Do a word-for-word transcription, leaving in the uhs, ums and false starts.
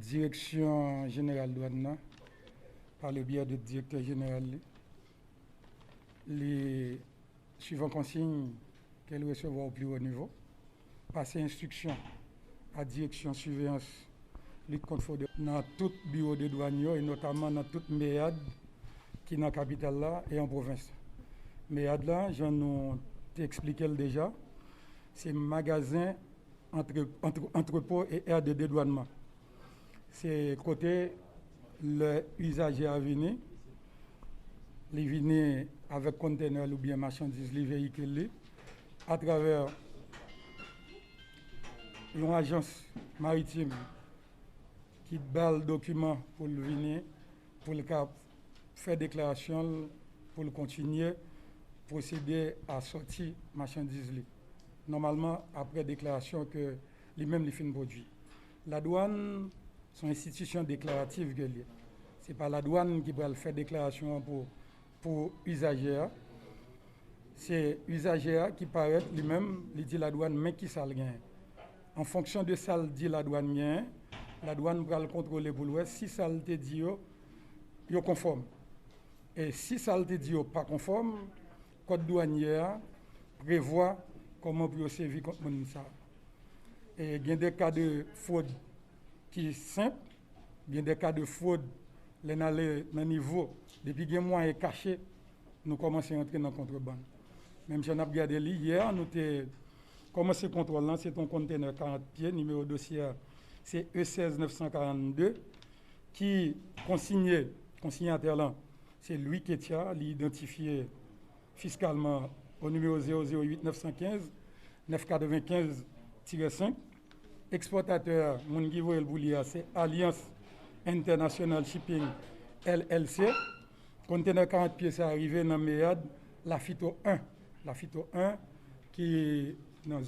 Direksyon Jeneral Dwàn nan, pa le byè de Direktè Jeneral li, li, suivant konsiy ke l resevwa o pli wo nivo, pase enstriksyon a Direksyon Siveyans Lit Kont Fwod nan tout biwo de dwàn yo, e notaman nan tout meyad ki nan kapital la e an pwovens. Meyad la, jan nou te eksplike l deja, se magazen, antre, antre, antrepo e aire de dedwannman. Se kote lè izaje a vini, li vini avèk kontènè l oubyen machandiz li, veyikil li, atravè yon ajans maritim ki ba l dokiman pou l vini, pou l ka fè deklarasyon l, pou l kontinye pwosede a sòti machandiz li. Nòmalman, apre deklarasyon ke li menm li fin pwodui. Ladwàn, se yon enstitisyon deklaratif ke l ye. Se pa ladwàn ki pral fè deklarasyon an pou, pou izaje a. Se izaje a ki parèt li menm, li di ladwàn men ki sa l genyen. An fonksyon de sa l di ladwàn genyen, ladwàn pral kontwole pou l wè si sa l te di yo, yo konfòm. E si sa l te di yo pa konfòm, kòd dwanyè a prevwa kòman pou yo sèvi kont moun sa a. E gen de ka de fwod ki senp, gen de ka de fwod lè n ale nan nivo, depi gen mwayen kache, nou kòmanse antre nan kontrebann. Menm jan n ap gade li, yè, nou te kòmanse kontwòl lan, se te yon kontènè karant pye, nimewo dosye a, se E sèz nèf san karannde, ki konsinye, konsinyatè lan, se Louis Ketia, li idantifye fiskalman o nimewo zewo zewo uit nèf san kenz, nèf katrevenkenz tirè senk. Ekspòtatè a, moun ki voye l pou li a, se Alliance International Shipping L L C. Kontènè karant pye sa a rive nan meyad Lafito en. Lafito en ki nan